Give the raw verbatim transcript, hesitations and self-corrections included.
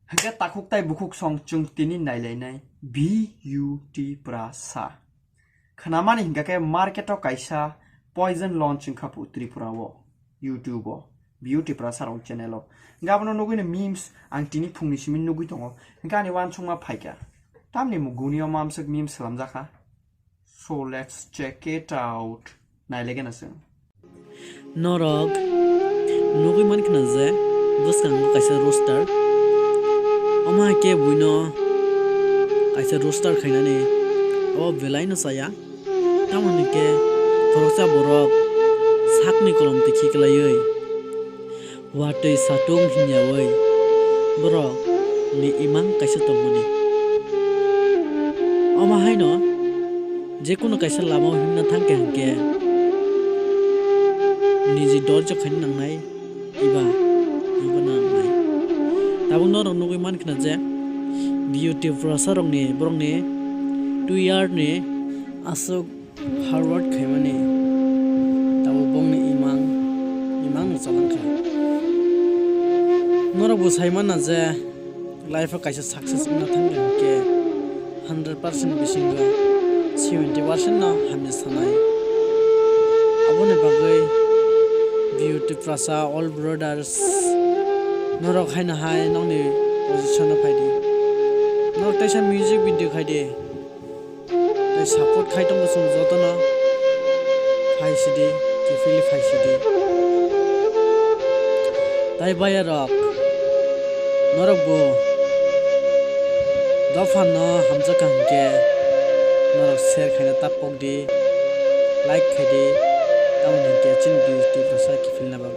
Hwnkhe takhuk tai bukhuk song chwng tini nailainai B U T Prasa. Khnamani hwnkha khe market o kaisa poison launch wngkha phu Tripura o, YouTube o, B U T Prasa rok channel o. Hwnkhe abono nugwino memes ang tini phungni simi nugwi tongo. Hwnkhe ani uansukma phaikha. Tamni muguni o mamswk memes slamjakha. So let's check it out. Nailaikhe na chwng. Norok nugwi mankha na je bwskango kaisa roaster. Omo hai khe buino kaisa roaster khainani abo belai no chaya. Tamoni khe khoroksa borok sakni kolom tikhi kwlaiwi watwi satung hinyawi borok ni imang kaisa tongmani. Omo haino jekunu kaisa lama o himna thangkha hinkhe niji dorjo khaina nangnai eba himna nangnai. Tabuk norok nugwi mankha na je B U T Prasa rokni borokni two year ni aswk hard work khaimani tabuk bongni imang, imang no chalangkha. Norok bo sai manna je life o kaisa success wngna thangkha hinkhe hundred percent bisingo seventy percent no hamya sanai. Aboni bagwi B U T Prasa all brothers norok haino hai nokni position o phaidi. Norok teisa music video khaidi. Tei support khai tongo chwng jotono. Phai sidi, kiphilwi phai sidi. Tai baya rok, norok bo dophano hamjakha hinkhe norok share khaina ta pokdi, like khaidi, tamoni hinkhe chini B U T Prasa kiphilna bagwi.